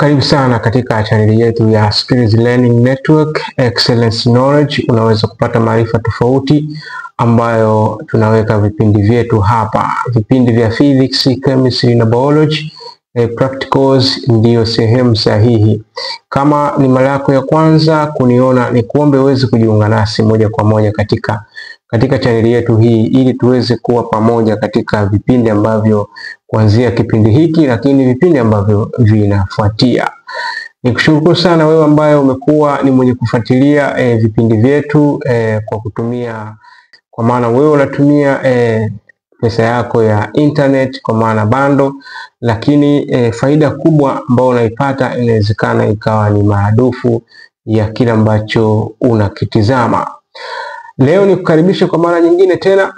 Karibu sana katika chaneli yetu ya Skills Learning Network Excellence Knowledge. Unaweza kupata maarifa tofauti ambayo tunaweka vipindi vyetu hapa, vipindi vya physics, chemistry na biology. Practicals ndiyo sehemu sahihi. Kama ni mara yako ya kwanza kuniona, ni kuombe uweze kujiunga nasi moja kwa moja katika chaneli yetu hii ili tuweze kuwa pamoja katika vipindi ambavyo kuanzia kipindi hiki, lakini vipindi ambavyo vinafuatia. Nikushukuru sana wewe ambaye umekuwa ni mwenye kufuatilia vipindi vyetu kwa kutumia, kwa maana wewe unatumia pesa yako ya internet kwa maana bando, lakini faida kubwa ambayo unaipata inawezekana ikawa ni maradufu ya kile ambacho unakitizama. Leo nikukaribishe kwa mara nyingine tena,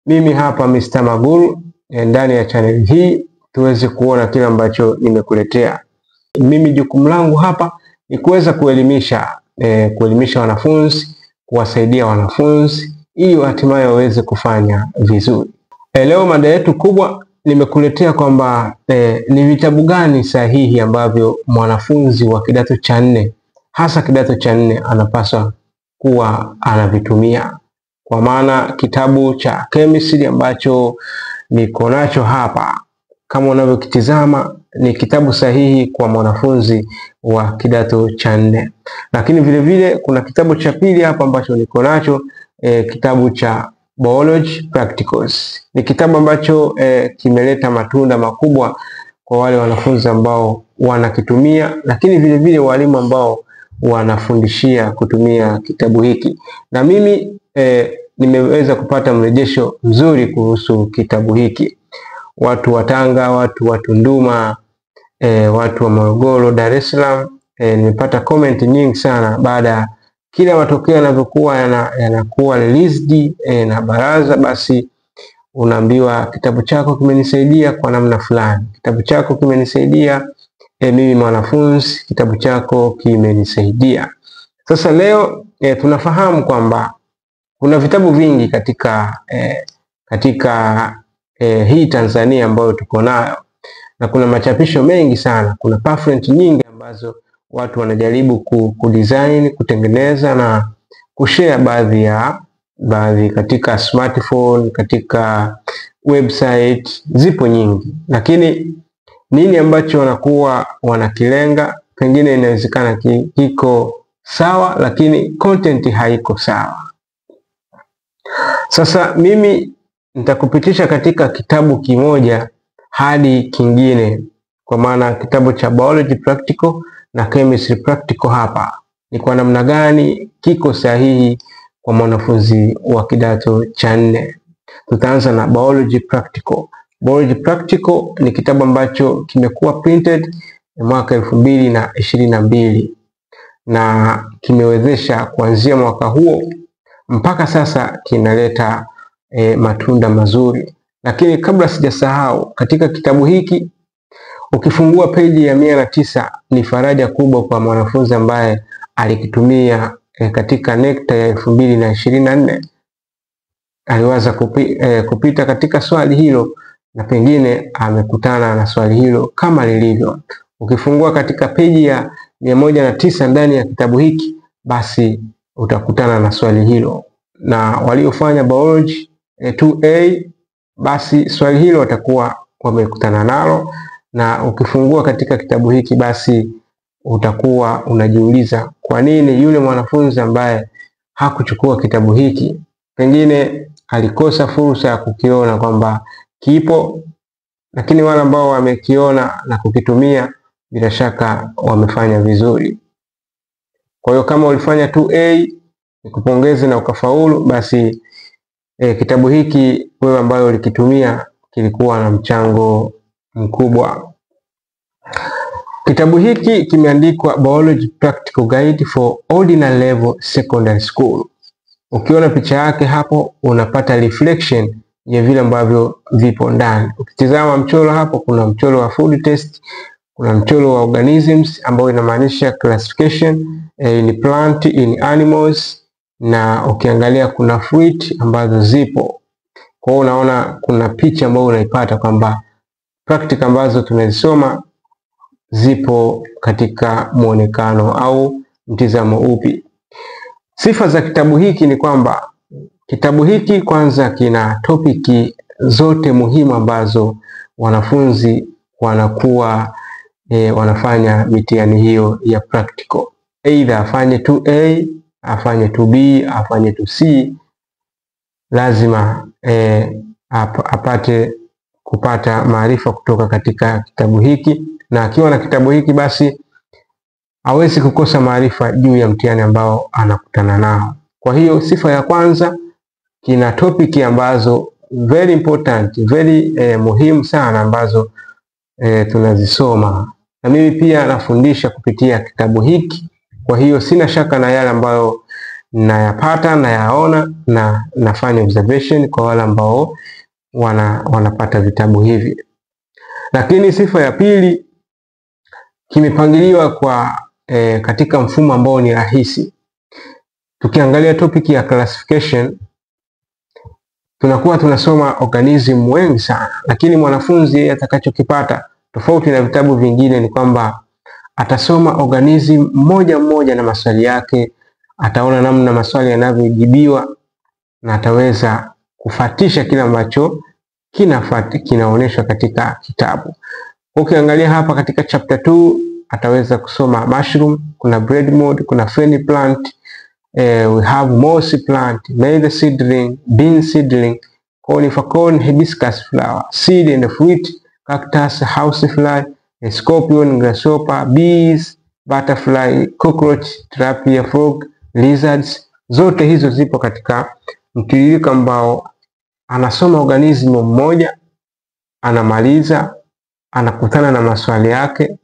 mimi hapa Mr. Maguru ndani ya channel hii tuweze kuona kile ambacho nimekuletea. Mimi jukumu langu hapa ni kuweza kuelimisha, kuelimisha wanafunzi, kuwasaidia wanafunzi ili hatimaye waweze kufanya vizuri. Leo mada yetu kubwa nimekuletea kwamba ni vitabu gani sahihi ambavyo mwanafunzi wa kidato cha nne, hasa kidato cha nne, anapaswa kuwa anavitumia. Kwa maana kitabu cha chemistry ambacho niko nacho hapa kama unavyokitizama ni kitabu sahihi kwa mwanafunzi wa kidato cha nne. Lakini vile vile kuna kitabu cha pili hapa ambacho niko nacho, kitabu cha Biology Practicals. Ni kitabu ambacho kimeleta matunda makubwa kwa wale wanafunzi ambao wanakitumia, lakini vile vile walimu ambao wanafundishia kutumia kitabu hiki. Na mimi nimeweza kupata mrejesho mzuri kuhusu kitabu hiki. Watu wa Tanga, watu wa Tunduma, watu wa Morogoro, Dar es Salaam, nimepata comment nyingi sana baada kila matokeo yanavyokuwa yanakuwa released na baraza, basi unaambiwa kitabu chako kimenisaidia kwa namna fulani, kitabu chako kimenisaidia mimi mwanafunzi, kitabu chako kimenisaidia. Sasa leo tunafahamu kwamba kuna vitabu vingi katika hii Tanzania ambayo tuko nayo, na kuna machapisho mengi sana, kuna pamphlet nyingi ambazo watu wanajaribu kudesign, kutengeneza na kushare baadhi katika smartphone, katika website, zipo nyingi. Lakini nini ambacho wanakuwa wanakilenga, pengine inawezekana kiko sawa, lakini content haiko sawa. Sasa mimi nitakupitisha katika kitabu kimoja hadi kingine, kwa maana kitabu cha Biology Practical na Chemistry Practical hapa ni kwa namna gani kiko sahihi kwa mwanafunzi wa kidato cha nne. Tutaanza na Biology Practical. Biology Practical ni kitabu ambacho kimekuwa printed mwaka 2022 na kimewezesha kuanzia mwaka huo mpaka sasa kinaleta matunda mazuri. Lakini kabla sijasahau, katika kitabu hiki ukifungua peji ya 109 ni faraja kubwa kwa mwanafunzi ambaye alikitumia katika NECTA ya 2024. Aliwaza kupita katika swali hilo na pengine amekutana na swali hilo kama lilivyo. Ukifungua katika peji ya 109 ndani ya kitabu hiki, basi utakutana na swali hilo, na waliofanya biology 2A basi swali hilo watakuwa wamekutana nalo. Na ukifungua katika kitabu hiki basi utakuwa unajiuliza kwa nini yule mwanafunzi ambaye hakuchukua kitabu hiki pengine alikosa fursa ya kukiona kwamba kipo, lakini wale ambao wamekiona na kukitumia bila shaka wamefanya vizuri. Kwa hiyo kama ulifanya 2A nikupongeze na ukafaulu, basi kitabu hiki wewe ambayo ulikitumia kilikuwa na mchango mkubwa. Kitabu hiki kimeandikwa Biology Practical Guide for Ordinary Level Secondary School. Ukiona picha yake hapo unapata reflection ya vile ambavyo vipo ndani. Ukitizama mchoro hapo, kuna mchoro wa food test, kuna mchoro wa organisms ambao inamaanisha classification in plant, in animals, na ukiangalia kuna fruit ambazo zipo. Kwa hiyo unaona kuna picha ambayo unaipata kwamba practical ambazo tunazisoma zipo katika muonekano au mtizamo upi. Sifa za kitabu hiki ni kwamba kitabu hiki kwanza kina topiki zote muhimu ambazo wanafunzi wanakuwa wanafanya mitihani hiyo ya practical. Either afanye 2A, afanye 2B, afanye 2C, lazima apate kupata maarifa kutoka katika kitabu hiki, na akiwa na kitabu hiki basi hawezi kukosa maarifa juu ya mtihani ambao anakutana nao. Kwa hiyo sifa ya kwanza, kina topic ambazo very important, very muhimu sana ambazo tunazisoma, na mimi pia nafundisha kupitia kitabu hiki. Kwa hiyo sina shaka na yale ambayo nayapata, nayaona na nafanya observation kwa wale ambao wanapata vitabu hivi. Lakini sifa ya pili, kimepangiliwa kwa katika mfumo ambao ni rahisi. Tukiangalia topic ya classification, tunakuwa tunasoma organism wengi sana, lakini mwanafunzi yeye atakachokipata tofauti na vitabu vingine ni kwamba atasoma organism mmoja mmoja na maswali yake, ataona namna maswali yanavyojibiwa na ataweza kufatisha kile ambacho kinaonyeshwa katika kitabu. Ukiangalia hapa katika chapter 2 ataweza kusoma mushroom, kuna bread mold, kuna fern plant, we have moss plant, maize seedling, bean seedling, conifer corn, hibiscus flower, seed and fruit, cactus, housefly, scorpion, grasshopper, bees, butterfly, cockroach, tilapia, frog, lizards. Zote hizo zipo katika mtiririko ambao anasoma organism mmoja, anamaliza, anakutana na maswali yake,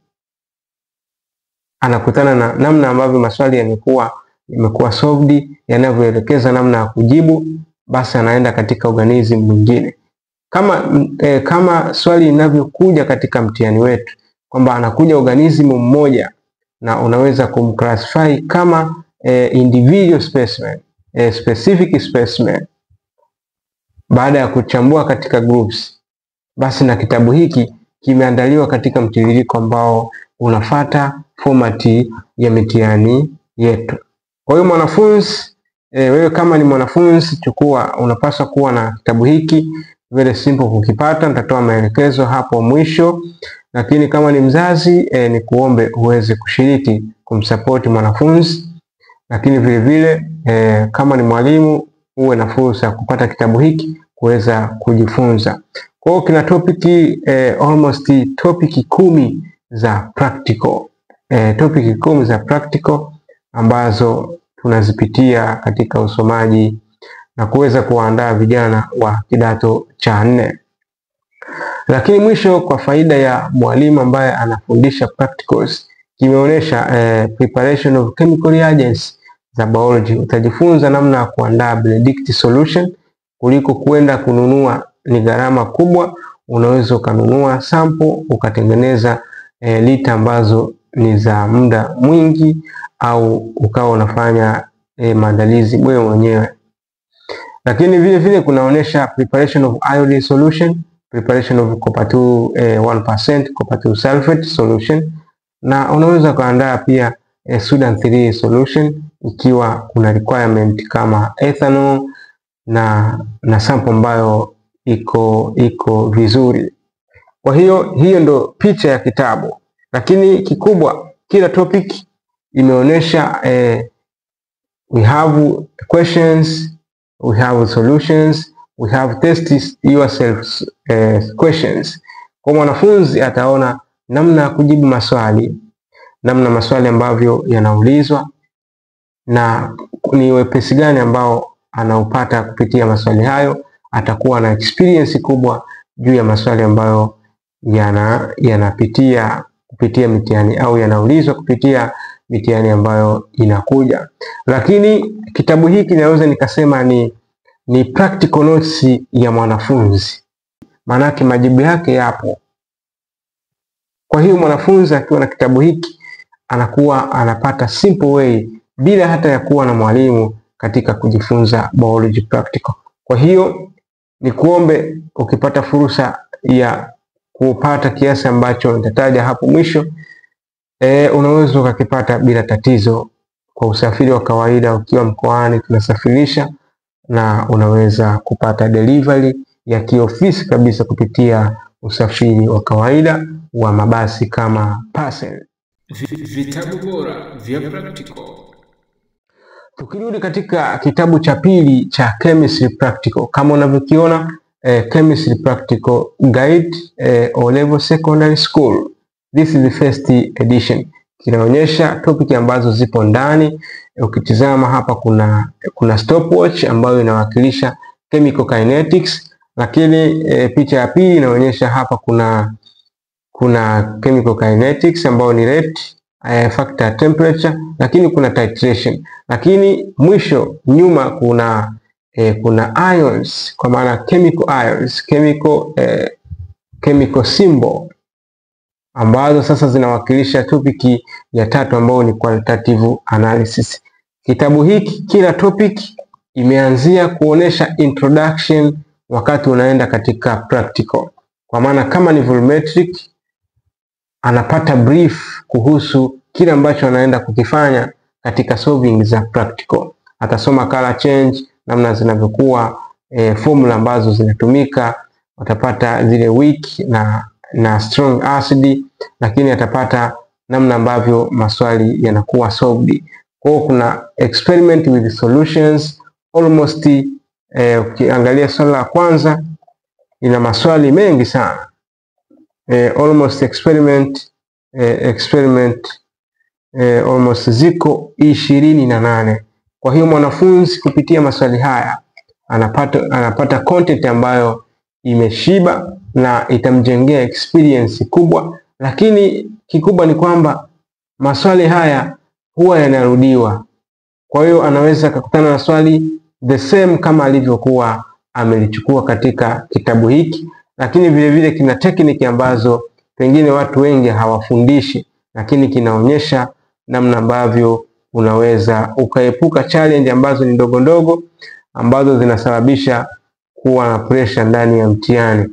anakutana na namna ambavyo maswali yamekuwa solved, yanavyoelekeza namna ya kujibu, basi anaenda katika organism mwingine. Kama swali linavyokuja katika mtihani wetu kwamba anakuja organism mmoja na unaweza kumclassify kama individual specimen, specific specimen, baada ya kuchambua katika groups, basi na kitabu hiki kimeandaliwa katika mtiririko ambao unafata format ya mitihani yetu. Kwa hiyo mwanafunzi, wewe kama ni mwanafunzi chukua, unapaswa kuwa na kitabu hiki, very simple kukipata, nitatoa maelekezo hapo mwisho. Lakini kama ni mzazi ni kuombe uweze kushiriki kumsupport mwanafunzi, lakini vile vile kama ni mwalimu uwe na fursa ya kupata kitabu hiki kuweza kujifunza. Kwa hiyo kina topic almost topic 10 za practical. Topic 10 za practical ambazo tunazipitia katika usomaji na kuweza kuwaandaa vijana wa kidato cha 4. Lakini mwisho, kwa faida ya mwalimu ambaye anafundisha practicals, kimeonyesha preparation of chemical reagents za biology. Utajifunza namna ya kuandaa Benedict solution kuliko kwenda kununua, ni gharama kubwa. Unaweza ukanunua sample ukatengeneza lita ambazo ni za muda mwingi, au ukawa unafanya maandalizi wewe mwenyewe. Lakini vile vile kunaonyesha preparation of iodine solution, preparation of copper 2 1% copper 2 sulfate solution, na unaweza kuandaa pia Sudan 3 solution ikiwa kuna requirement kama ethanol na sample ambayo iko vizuri. Kwa hiyo hiyo ndo picha ya kitabu, lakini kikubwa, kila topic imeonyesha we have questions, we have solutions, we have test yourself questions. Kwa mwanafunzi ataona namna ya kujibu maswali, namna maswali ambavyo yanaulizwa na ni wepesi gani ambao anaupata kupitia maswali hayo. Atakuwa na experience kubwa juu ya maswali ambayo yanapitia kupitia mitihani au yanaulizwa kupitia mitihani ambayo inakuja. Lakini kitabu hiki naweza nikasema ni practical notes ya mwanafunzi, maanake majibu yake yapo. Kwa hiyo mwanafunzi akiwa na kitabu hiki anakuwa anapata simple way bila hata ya kuwa na mwalimu katika kujifunza biology practical. Kwa hiyo ni kuombe ukipata fursa ya kupata kiasi ambacho nitataja hapo mwisho, Unaweza ukakipata bila tatizo kwa usafiri wa kawaida. Ukiwa mkoani tunasafirisha, na unaweza kupata delivery ya kiofisi kabisa kupitia usafiri wa kawaida wa mabasi kama parcel. Vitabu bora vya practical. Tukirudi katika kitabu cha pili cha Chemistry Practical, kama unavyokiona Chemistry Practical Guide O Level Secondary School. This is the first edition. Kinaonyesha topic ambazo zipo ndani. Ukitizama hapa kuna stopwatch ambayo inawakilisha chemical kinetics, lakini picha ya pili inaonyesha hapa kuna chemical kinetics ambayo ni rate, factor temperature, lakini kuna titration, lakini mwisho nyuma kuna ions, kwa maana chemical ions, chemical symbol ambazo sasa zinawakilisha topic ya tatu ambayo ni qualitative analysis. Kitabu hiki kila topic imeanzia kuonesha introduction wakati unaenda katika practical. Kwa maana kama ni volumetric, anapata brief kuhusu kile ambacho anaenda kukifanya katika solving za practical. Atasoma color change, namna zinavyokuwa, formula ambazo zinatumika, watapata zile weak na strong acid, lakini atapata namna ambavyo maswali yanakuwa solved. Kwa hiyo kuna experiment with solutions almost. Ukiangalia swali la kwanza ina maswali mengi sana, almost experiment almost ziko 28. Kwa hiyo mwanafunzi kupitia maswali haya anapata content ambayo imeshiba na itamjengea experience kubwa, lakini kikubwa ni kwamba maswali haya huwa yanarudiwa. Kwa hiyo anaweza akakutana na swali the same kama alivyokuwa amelichukua katika kitabu hiki, lakini vile vile kina technique ambazo pengine watu wengi hawafundishi, lakini kinaonyesha namna ambavyo unaweza ukaepuka challenge ambazo ni ndogo ndogo ambazo zinasababisha kuwa na pressure ndani ya mtihani.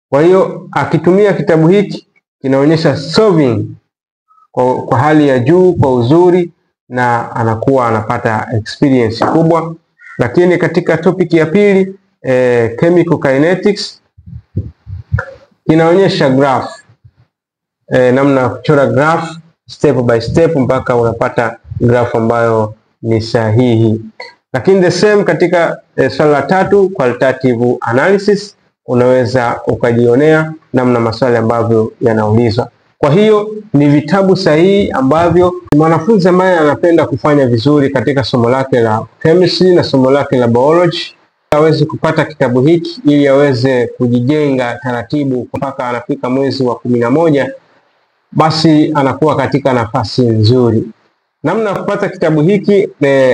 Kwa hiyo akitumia kitabu hiki kinaonyesha solving kwa hali ya juu, kwa uzuri, na anakuwa anapata experience kubwa. Lakini katika topic ya pili, chemical kinetics, inaonyesha graph, namna ya kuchora graph step by step mpaka unapata graph ambayo ni sahihi. Lakini the same katika swali la tatu, qualitative analysis, unaweza ukajionea namna maswali ambavyo yanaulizwa. Kwa hiyo ni vitabu sahihi ambavyo mwanafunzi ambaye anapenda kufanya vizuri katika somo lake la chemistry na somo lake la biology aweze kupata kitabu hiki ili aweze kujijenga taratibu mpaka anafika mwezi wa 11, basi anakuwa katika nafasi nzuri. Namna ya kupata kitabu hiki,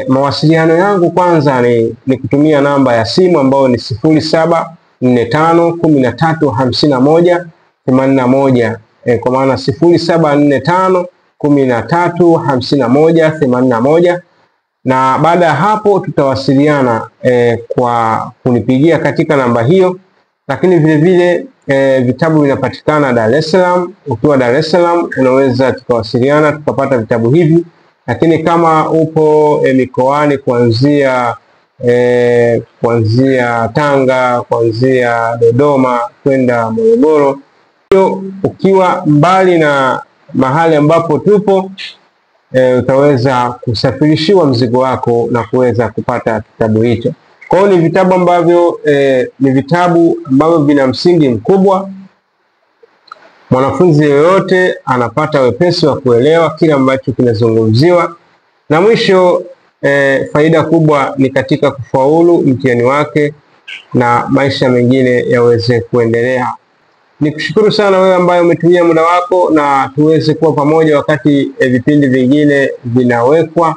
mawasiliano yangu kwanza ni kutumia namba ya simu ambayo ni 0745 13 51 81, kwa maana 0745 13 51 81, na baada ya hapo tutawasiliana kwa kunipigia katika namba hiyo, lakini vile vile vitabu vinapatikana Dar es Salaam. Ukiwa Dar es Salaam unaweza tukawasiliana tukapata vitabu hivi, lakini kama upo mikoani kuanzia Tanga, kuanzia Dodoma kwenda Morogoro, hiyo ukiwa mbali na mahali ambapo tupo, utaweza kusafirishiwa mzigo wako na kuweza kupata kitabu hicho. Kwa hiyo ni vitabu ambavyo vina msingi mkubwa. Mwanafunzi yoyote anapata wepesi wa kuelewa kile ambacho kinazungumziwa, na mwisho faida kubwa ni katika kufaulu mtihani wake na maisha mengine yaweze kuendelea. Nikushukuru sana wewe ambaye umetumia muda wako na tuweze kuwa pamoja wakati vipindi vingine vinawekwa.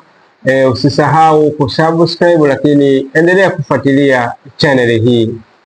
Usisahau kusubscribe, lakini endelea kufuatilia channel hii.